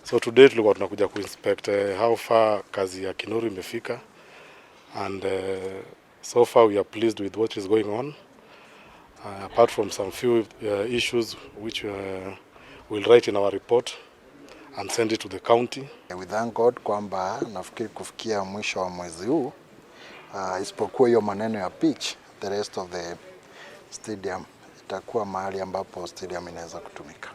So today tulikuwa tunakuja kuinspect how far kazi ya Kinoru imefika, and so far we are pleased with what is going on, apart from some few issues which we'll write in our report and send it to the county. We thank God kwamba nafikiri kufikia mwisho wa mwezi huu, isipokuwa hiyo maneno ya pitch, the rest of the stadium itakuwa mahali ambapo stadium inaweza kutumika.